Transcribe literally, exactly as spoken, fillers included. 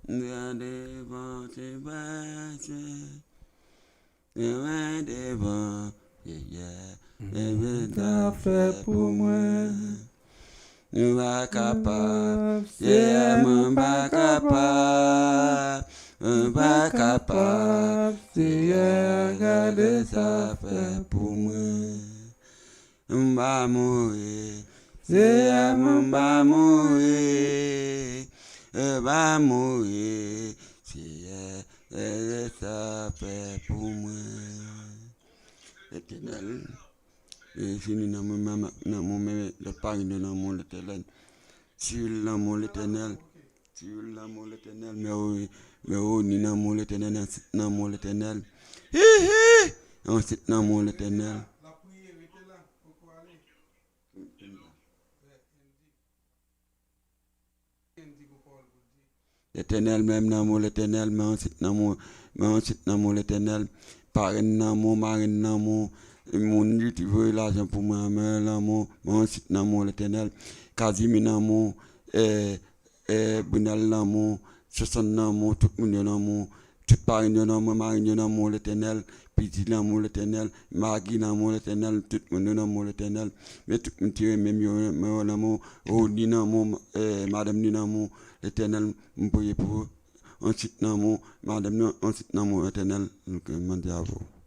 Gade bon, se pa se. Mwen devan, yeah, yeah. Mwen ta fè pou mwen. Mwen pa kapab, yeah, mwen pa kapab. Mwen pa kapab, yeah, gade sa fè pou mwen. M pa mouri, Seyè, m pa mouri, m pa mouri, Seyè, gade sa fè pou mwen. Letènèl, e, si ni nan mwen, mwen, nan mwen, men lòt pa gen nan mwen, Letènèl. Siwil nan mwen, Letènèl. Siwil nan mwen, Letènèl, men o, men o, ni nan mwen, Letènèl, nan sit nan mwen, Letènèl. Hi, hi! Nan sit nan mwen, Letènèl. Letènèl, menm nan mwen, Letènèl, men yon sit nan mwen, men yon sit nan mwen, Letènèl. Parenn nan mwen, marenn nan mwen, moun ki voye lajan pou mwen, men lanmou, men yon sit nan mwen, Letènèl. Kazimi nan mwen, e, e, Brinèl nan mwen, Sosann nan mwen, tout moun yo nan mwen, tout parenn yo nan mwen, marenn yo nan mwen, Letènèl. Piti nan mwen, Letènèl, Magi nan mwen, Letènèl, tout moun yo nan mwen, Letènèl. Men tout moun ki renmen m yo, men yo nan mwen, Roni nan mwen, e, madanm li nan mwen, Letènèl, m priye pou ou. Yon sit nan mwen, madanm nan, yon sit nan mwen, Letènèl, nou ke mande avè w.